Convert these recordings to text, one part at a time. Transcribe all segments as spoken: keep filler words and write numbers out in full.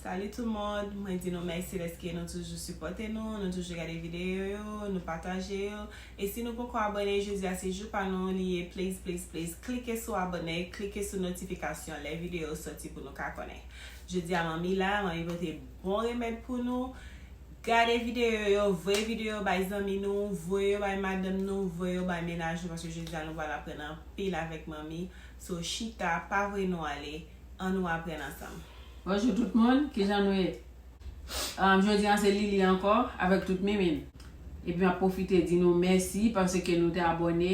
Salut tout le monde, mwen di nou mèsi dèske nou toujou sipòte nou, nou toujou gade videyo yo, nou pataje yo. E si nou poko abòne, jodi a se jou pa nou li ye, please, please, please, klike sou abòne, klike sou notifikasyon lè videyo sòti pou nou ka konnen. Jodi a manmi la, manmi pote bon remèd pou nou. Gade videyo yo, voye videyo bay zanmi nou, voye yo bay madanm nou, voye yo bay mennaj nou, paske jodi a nou pral aprann anpil avèk manmi. So, chita, pa voye nou ale, ann nou aprann ansanm. Bonjou tout moun, kijan nou ye? Um, jodi a se Lili ankò avèk tout mimin. Epi m ap pwofite di nou mèsi paske nou te abòne,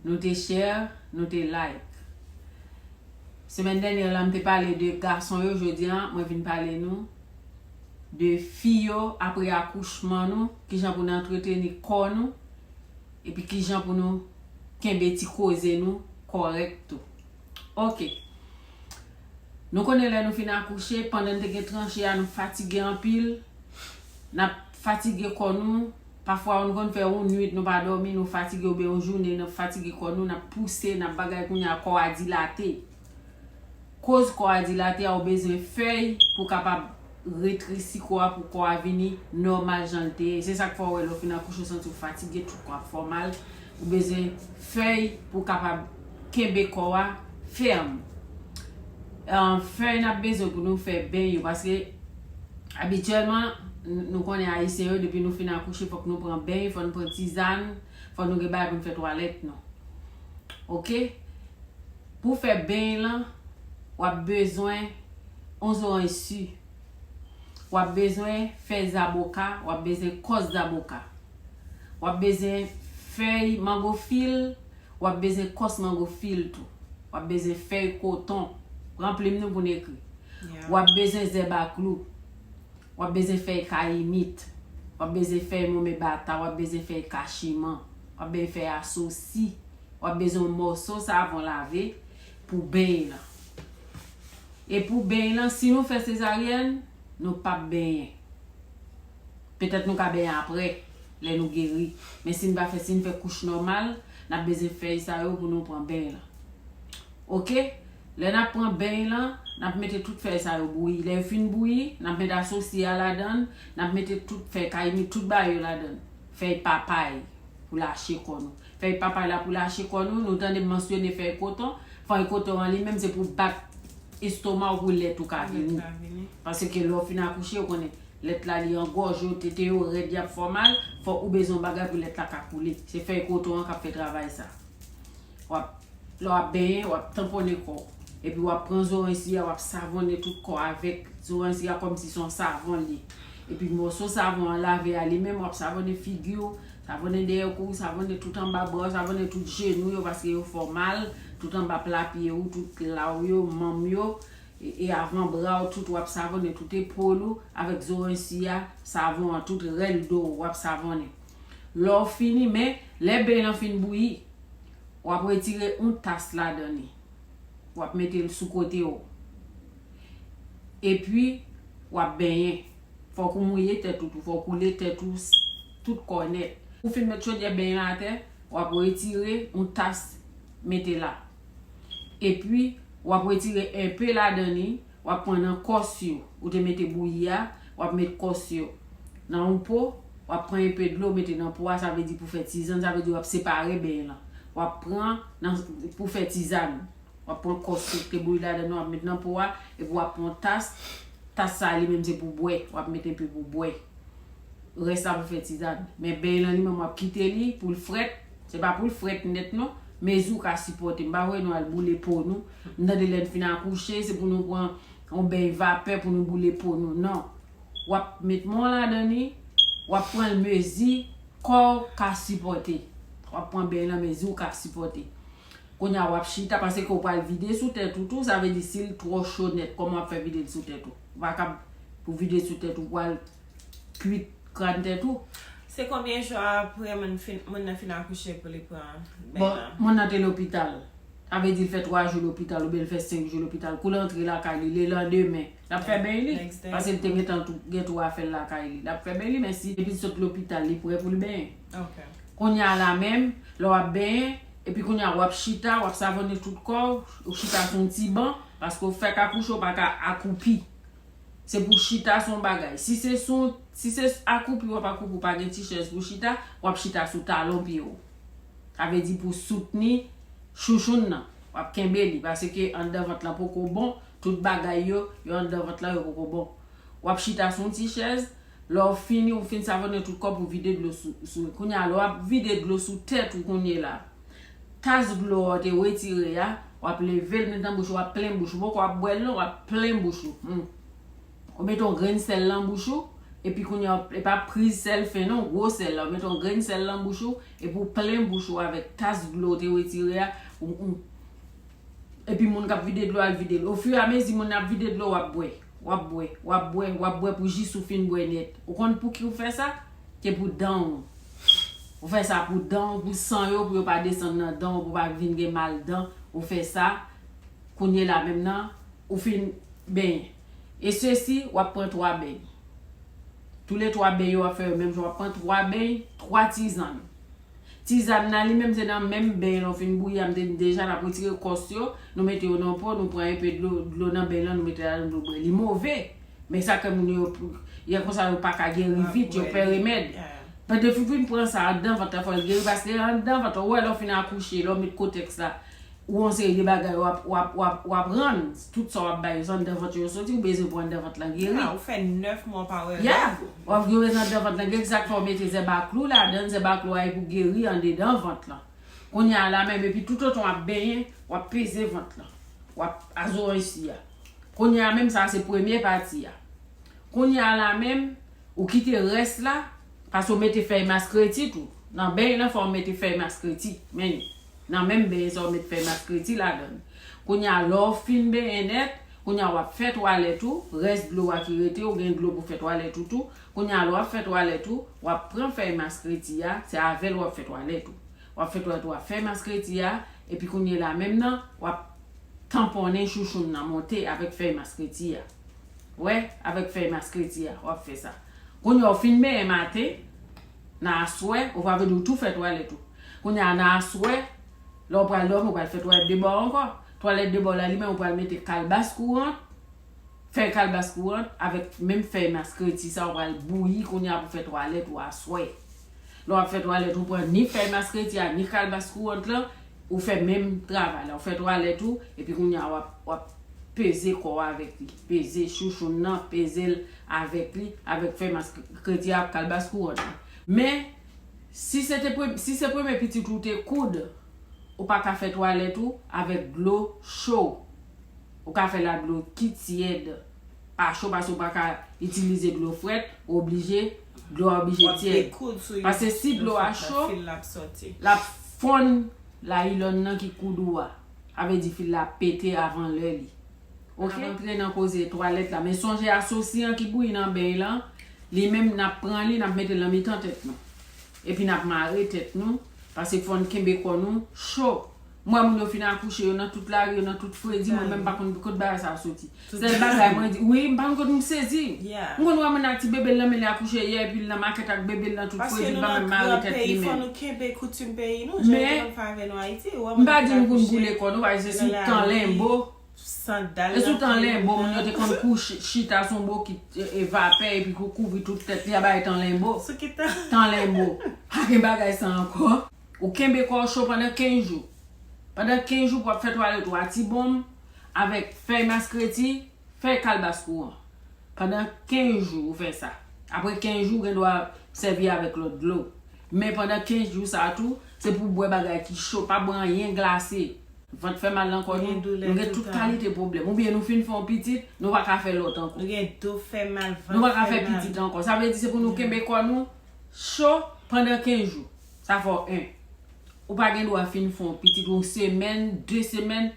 nou te share, nou te like. Semèn dènyè la, m te pale de gason yo, jodi a, mwen vin pale nou de fi yo apre akouchman nou, kijan pou nou antreteni kò nou, epi kijan pou nou kenbe ti koze nou kòrèk tou. Ok. Nou konnen lè nou fin akouche, pandan n te gen tranche a, nou fatige anpil, n ap fatige kò nou. Pafwa, nou konn fè yon nuit, nou pa dòmi, nou fatige, oubyen yon jounen, n ap fatige kò nou, n ap pouse, n ap bagay kounye a, kò a dilate. Koz kò a dilate a, ou bezwen fèy pou kapab retresi kò a, pou kò a vini nòmal jan l te ye. Se sa k fè w wè lè w fin akouche, w santi w fatige, tout kò ap fè w mal. Ou bezwen fèy pou w kapab kenbe kò a fèm. Ahn, fèy n ap bezwen pou nou fè beny yo, paske abityèlman, n-, nou konnen Ayisyen yo, depi nou fin akouche, fòk nou pran beny, fò nou pran tizàn, fò nou gen bagay pou nou fè twalèt nou. Ok? Pou fè beny lan, w ap bezwen yon zoranj si. W ap bezwen fèy zaboka, w ap bezwen kòs zaboka. W ap bezwen fèy mango fil, w ap bezwen kòs mango fil tou. W ap bezwen fèy koton. Pran plim nou pou n ekri. Yeah. W ap bezwen zèb a klou. W ap bezwen fèy kayimit. W ap bezwen fèy monmen bata. W ap bezwen fèy kachiman. W ap bezwen fèy asosi. W ap bezwen yon mòso savon lave pou beny lan. E pou beny lan, si nou fè sezaryèn, nou p ap benyen. Petèt nou ka benyen apre, lè nou geri. Men si n pa fè, si n fè kouch nòmal, n ap bezwen fèy sa yo pou nou pran beny lan. Ok? Lè n ap pran beny lan, n ap mete tout fèy sa yo bouyi. Lè yo fin bouyi, n ap mete asosi a ladan l, n ap mete tout fèy kayimit, tout bagay yo ladan l. Fèy papay pou lache kò nou. Fèy papay la pou lache kò nou, nou tande m mansyone fèy koton. Fèy koton an li menm se pou bat estoma w pou lèt ou ka vini. Lèt la vini. Paske lè w fin akouche, ou konnen lèt la li an gòj yo, tete yo rèd, y ap fè w mal, fò ou bezwen yon bagay pou lèt la ka koule. Se fèy koton an k ap fè travay sa. W ap, lè w ap benyen, w ap tanponnen kò w. Epi w ap pran zoranj si a, w ap savonnen tout kò w avèk zoranj si a kòmsi se yon savon li ye. Epi mòso savon an lave a li menm, w ap savonnen figi w, savonnen dèyè kou w, savonnen tout anba bra w, savonnen tout jenou yo paske yo fè w mal, tout anba pla pye w, tout la w yo, manm yo, e, e avan bra w, tout w ap savonnen, tout epòl ou, avèk zoranj si a, savon an, tout rèl do w, w ap savonnen. Lè w fini, men, lè beny lan fin bouyi, w ap retire yon tas ladan li. W ap mete l sou kote w. Epi, w ap benyen. Fòk ou mouye tèt ou tou, fòk ou koule tèt ou, s-, tout kò nèt. Ou fin met chodyè beny lan atè, w ap retire yon tas, mete la. Epi, w ap retire enpe ladan li, w ap pran nan kòs yo. Ou te mete bouyi a, w ap met kòs yo nan yon po, w ap pran enpe dlo, mete nan po a, sa vle di pou fè tizann, sa vle di w ap separe beny lan. W ap pran nan, pou fè tizann. W ap pran kòs ou te bouyi ladan nan, w ap met nan po a, epi w ap pran yon tas, tas sa li menm se pou bwè, w ap met enpe pou bwè. Rès la pou fè tizann. Men beny lan li menm w ap kite li pou l frèt, se pa pou l frèt nèt non, mezi w ka sipòte. M pa voye nou al boule po nou. M tande lè n fin akouche, se pou nou pran yon beny vapè pou nou boule po nou. Non. W ap met men w ladan li, w ap pran l mezi kò w ka sipòte. W ap pran beny lan mezi w ka sipòte. Kounye a w ap chita, paske w pral vide sou tèt ou tou, sa vle di si l twò cho nèt, kòman w ap fè vide l sou tèt ou? Ou pa kab pou vide sou tèt ou, pral kwit kràn tèt ou. Se konbyen jou apre moun fin, moun nan fin akouche pou li pran beny lan? Bon, moun nan te lopital. Sa vle di l fè twa jou lopital oubyen l fè senk jou lopital. Kou l antre lakay li, lelandemen, l ap fè beny li. Next day. Paske l te gentan tou, gen tou afè l lakay li. L ap fè beny li, men si depi l sot lopital, li prè pou l benyen. Ok. Kounye a la menm, lè w ap benyen, epi kounye a w ap chita, w ap savonnen tout kò w, ou chita sou yon ti ban, paske w fèk akouche, w pa ka akwoupi. Se pou chita sou yon bagay. Si se sou, si se akoupi w ap akoupi, w pa gen ti chèz pou chita, w ap chita sou talon pye w. Sa vle di pou soutni chouchoun nan. W ap kenbe li, paske anndan vant lan poko bon, tout bagay yo, yo anndan vant lan yo poko bon. W ap chita sou yon ti chèz, lè w fini, ou fin savonnen tout kò w pou vide dlo sou, sou. Kounye a, lè w ap vide dlo sou tèt ou kounye la, tas dlo a w te retire a, w ap leve l nan bouch ou, w ap plen bouch ou. Poko w ap bwè l non, w ap plen bouch ou. Hmm. Ou mete yon grenn sèl nan bouch ou, epi kounye a, e pa priz sèl fen non, gwo sèl la. Ou mete yon grenn sèl nan bouch ou, epi ou plen bouch ou avèk tas dlo w te retire a. Ou, ou, epi moun k ap vide dlo, al vide l. Ofiramezi moun nan ap vide dlo, w ap bwè. W ap bwè, w ap bwè, w ap bwè pou jis ou fin bwè nèt. Ou konn pou ki ou fè sa? Se pou dan ou. Ou fè sa pou dan ou, pou san yo, pou yo pa desann nan dan ou, pou pa vin gen mal dan. Ou fè sa, kounye la menm nan, ou fin benyen. E sesi, w ap pran twa beny. Toulètwa beny yo w ap fè yo menm jan, w ap pran twa beny, twa tizann. Tizann nan li menm se nan menm beny lan w fin bouyi a, m te di deja, n ap retire kòs yo, nou mete yo nan po, nou pran enpe dlo, dlo nan beny lan, nou mete ladan, nou bwè. Li move. Men sa ke moun yo, yè konsa yo pa ka geri vit, yo pè remèd. Pandan w fin pran sa anndan vant la, fò l geri, paske anndan vant la, ou wè lè w fin akouche, lè w met kotèks la, ou yon seri de bagay w ap, w ap, w ap, w ap rann, tout sa w ap bay yo, se anndan vant yo soti, ou bezwen pou anndan vant lan geri. Ah, ou fè nèf mwa w pa wè règ ou. W ap gen rezon anndan vant lan geri, sa k fè w mete zèb a klou ladan, zèb a klou a e pou geri andedan vant lan. Kounye a la menm, epi toutotan w ap benyen, w ap peze vant lan. W ap azoranj si a. Kounye a menm, sa se premye pati a. Kounye a la menm, ou kite rès la, paske w mete fèy maskreti tou. Nan beny lan, fò w mete fèy maskreti. Men, nan menm beny sa, w met fèy maskreti ladan l. Kounye a, lè w fin benyen nèt, kounye a, w ap fè twalèt ou, rès dlo a ki rete, ou gen dlo pou fè twalèt ou tou. Kounye a, lè w ap fè twalèt ou, w ap pran fèy maskreti a, se avè l w ap fè twalèt ou. W ap fè twalèt ou, w ap fè maskreti a, epi kounye la menm nan, w ap tanponnen chouchoun nan monte avèk fèy maskreti a. Wè, avèk fèy maskreti a, w ap fè sa. Kounye a, w fin benyen maten, nan aswè, ou pa vle di w tou fè twalèt ou. Kounye a, nan aswè, lè w pral dòmi, ou pral fè twalèt de bò ankò. Twalèt de bò la, li menm, ou pral mete kalbas kourant, fèy kalbas kourant avèk menm fèy maskreti sa, ou pral bouyi kounye a pou fè twalèt ou aswè. Lè w ap fè twalèt, ou pran ni fèy maskreti a, ni kalbas kourant lan, ou fè menm travay la. Ou fè twalèt ou, epi kounye a w ap, w ap peze kò w avèk li. Peze chouchoun nan, peze l avèk li, avèk fèy maskreti a ak kalbas kourant lan. Men, si se te prem-, si se premye pitit ou te koud, ou pa ka fè twalèt ou avèk dlo cho. Ou ka fè l ak dlo ki tyèd, pa cho, paske ou pa ka itilize dlo frèt, ou oblije, dlo a oblije tyèd. Paske si dlo a cho, l ap fonn layilòn nan ki koud ou a. Sa vle di fil la pete avan lè li. Oke? N ap antre nan koze twalèt la. Men sonje asosi an ki bouyi nan beny lan, li menm n ap pran li, n ap mete l nan mitan tèt nou. Epi n ap mare tèt nou, paske fò n kenbe kò nou cho. M wè moun yo fin akouche, yo nan tout lari, yo nan tout fredi, mwen menm m pa konn kot bagay sa a soti. Sèl bagay mwen di, wi, m pa konn kot m sezi. M konn wè moun ak ti bebe l nan men li akouche yè, epi l nan makèt ak bebe l nan tout fredi, l pa menm mare tèt li menm. Fò nou kenbe koutim peyi nou, jan yo te konn fè avè nou Ayiti. M pa di nou pou n boule kò nou, paske se sou tan lenbo. E sou tan lenbo, moun yo te konn kouche, chita sou yon bokit, e, e, vapè, epi kou-, kouvri tout tèt li, a bay tan lenbo. Tan lenbo. Pa gen bagay sa ankò. Ou kenbe kò w cho pandan kenz jou. Pandan kenz jou, w ap fè twalèt ou a ti bonm, avèk fèy maskreti, fèy kalbas kouran. Pandan kenz jou, ou fè sa. Apre kenz jou, ou gen dwa sèvi avèk lòt dlo. Men pandan kenz jou sa a tou, se pou w bwè bagay ki cho, pa bwè anyen glase. Vant fè mal nan kò nou, nou gen tout kalite pwoblèm. Oubyen nou fin fè yon pitit, nou pa ka fè lòt ankò. Nou gen do fè mal, vant fè mal. Nou pa ka fè pitit ankò. Sa vle di se pou nou kenbe kò nou cho pandan kenz jou. Sa fè w en. Ou pa gen dwa fin fè yon pitit yon semèn, de semèn,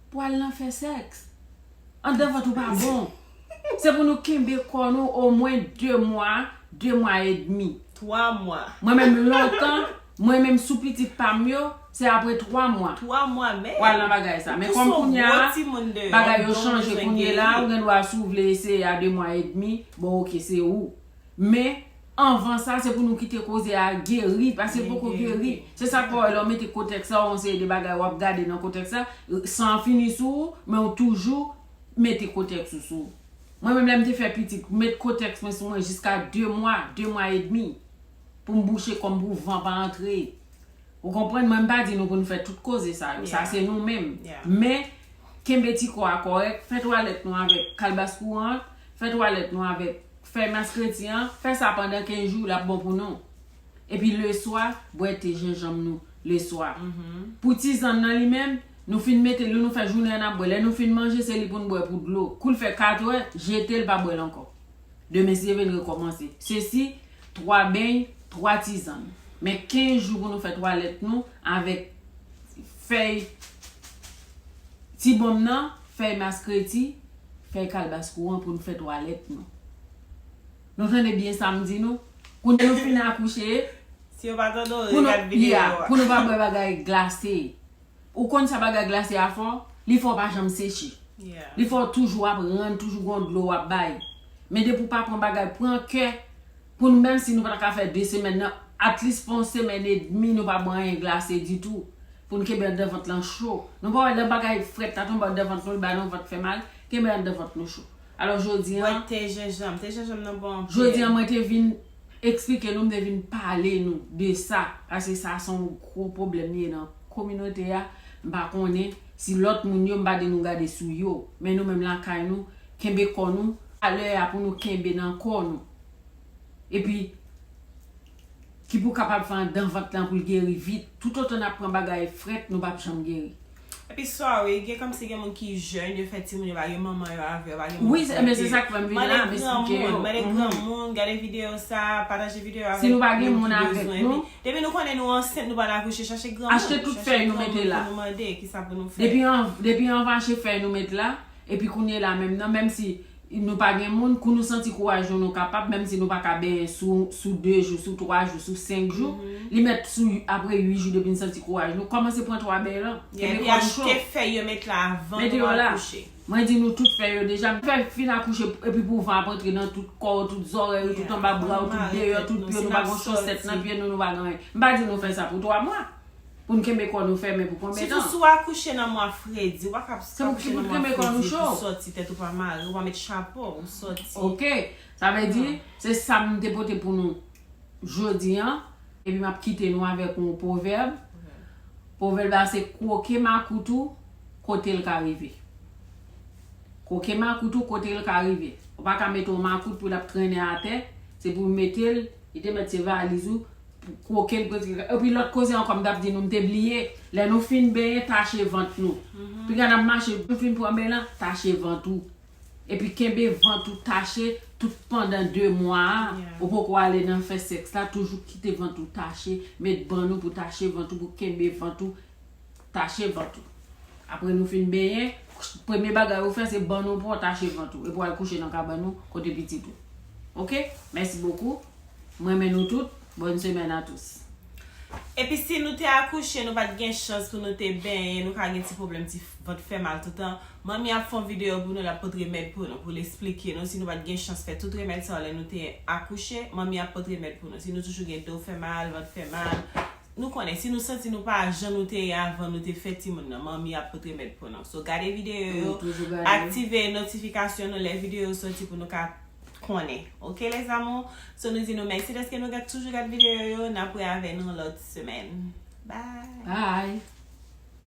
pou al nan fè sèks. Anndan vant ou pa bon. Se pou nou kenbe kò nou omwen de mwa, de mwa edmi. Twa mwa. Mwen menm lontan, mwen menm sou pitit pa m yo, se apre twa mwa. Twa mwa, men. W al nan bagay sa. Men kòm kounye a, bagay yo chanje kounye la, ou gen dwa si w vle eseye a de mwa edmi, bon, oke, se ou. Men, anvan sa, se pou nou kite koze a geri, paske l poko geri. Se sa k fè w wè lè w mete kotèks la, w yon seri de bagay w ap gade nan kotèks la, san an fini sou ou, men w toujou mete kotèks ou sou ou. Mwen menm lè m te fè pitit, m met kotèks mwen sou mwen jiska de mwa, de mwa edmi, pou m bouche kò m pou van pa antre. Ou konprann? Mwen m pa di nou pou n fè tout koze sa yo, sa se nou menm. Men, kenbe ti kò a kòrèk, fè twalèt nou avèk kalbas kouran, fè twalèt nou avèk fèy mas kreti an, fè sa pandan kenz jou, l ap bon pou nou. Epi leswa, bwè te jenjanm nou leswa. Pou tizann nan li menm, nou fin mete li, nou fè jounen an n ap bwè. Lè nou fin manje, se li pou n bwè pou dlo. Kou l fè katrè, jete l, pa bwè l ankò. Demen, si Dye vle, n rekòmanse. Sesi, twa beny, twa tizann. Men kenz jou pou nou fè twalèt nou avèk fèy ti bonm nan, fèy mas kreti, fèy kalbas kouran pou nou fè twalèt nou. Nou tande byen sa m di nou? Kounye a nou fin akouche, Si yo pa tande w, pou nou, regarde vidéo a. Pou nou pa bwè bagay glase. Ou konn sa bagay glase a fè w? Li fè w pa janm seche. Li fè w toujou ap rann, toujou gon dlo w ap bay. Men depi w pa pran bagay, pran kè pou nou, menm si nou pa ta ka fè de semèn nan, at least pou yon semèn edmi nou pa bwè anyen glase ditou. Pou n kenbe anndan vant lan cho. Nou pa wè lè bagay frèt la tonbe anndan vant nou, li ba nou vant fè mal, kenbe anndan vant nou cho. Alò jodi an, Bwè te jenjanm. Te jenjanm nan bon anpil. Jodi an mwen te vin eksplike nou, m te vin pale nou de sa. Paske sa se yon gwo pwoblèm li ye nan kominote a. M pa konnen si lòt moun yo, m pa di nou gade sou yo. Men nou menm lakay nou, kenbe kò nou, valè a pou nou kenbe nan kò nou. Epi, ki pou kapab fè anndan vant lan pou l geri vit. Toutotan n ap pran bagay frèt, nou p ap janm geri. Epi sorry, gen kòmsi gen moun ki jèn, yo fè timoun, yo pa gen manman yo avè yo, pa gen moun pou yo. Wi, men se sa k fè m vin la, m eksplike yo. Mande granmoun, gade videyo sa, pataje videyo avèk Si nou pa gen moun avèk nou, depi nou konnen nou ansent, nou pral akouche, chache granmoun. Achte tout fèy nou mete la. Pou nou mande kisa pou nou fè. Depi an, depi anvache fèy nou met la, epi kounye la menm nan, menm si nou pa gen moun, kou nou santi kouraj nou, nou kapab, menm si nou pa ka benyen sou, sou de jou, sou twa jou, sou senk jou, li mèt sou, apre uit jou depi n santi kouraj nou, kòmanse pran twa beny lan. Kenbe kò nou cho. Epi achte fèy yo met la avan nou akouche. Mwen di nou tout fèy yo deja. Fè fin akouche, epi pou van ap antre nan tout kò w, tout zòrèy ou, tout anba bra w, tout deyò, tout pye w, nou pa gon chosèt nan pye nou, nou pa gen anyen. M pa di nou fè sa pou twa mwa. Pou n kenbe kò nou fèmen pou konbyen tan? Sitou si w akouche nan mwa fredi, ou pa ka akouche nan mwa fredi pou sòti tèt ou pa mare, ou pa met chapo, ou sòti. Ok, sa vle di, se sa m te pote pou nou jodi an, epi m ap kite nou avèk yon pwovèb. Pwovèb la se kwoke makout ou kote l ka rive. Kwoke makout ou kote l ka rive. Ou pa ka mete yon makout pou l ap trennen atè, se pou w mete l, li te mèt se valiz ou, kwoke l kote l ka. Epi lòt koze ankò m t ap di nou, m te bliye, lè nou fin benyen, tache vant nou. Piga n ap mache, nou fin pran beny lan, tache vant ou. Epi kenbe vant ou tache tout pandan de mwa a, ou poko ale nan fè sèks la, toujou kite vant ou tache, met bann ou pou tache vant ou, pou kenbe vant ou, tache vant ou. Apre nou fin benyen, premye bagay ou fè se bann ou pran tache vant ou, epi w al kouche nan kabann ou kote pitit ou. Ok? Mèsi bokou. M renmen nou tout. Bonne semaine à tous. Epi si nou te akouche, nou pa t gen chans pou nou te benyen, nou ka gen ti pwoblèm ti vant fè mal toutan, manmi ap fè yon videyo pou nou, l ap pot remèd pou nou, pou l eksplike nou. Si nou pa t gen chans fè tout remèd sa yo lè nou te akouche, manmi ap pot remèd pou nou. Si nou toujou gen do fè mal, vant fè mal, nou konnen, si nou santi nou pa jan nou te ye avan nou te fè timoun nan, manmi ap pot remèd pou nou. So, gade videyo yo, aktive notifikasyon nou lè videyo yo soti pou nou ka konnen. Ok, les amours? So, nou di nou mèsi dèske nou gad, toujou gad videyo yo. N ap wè avè nou lòt semèn. Bye! Bye!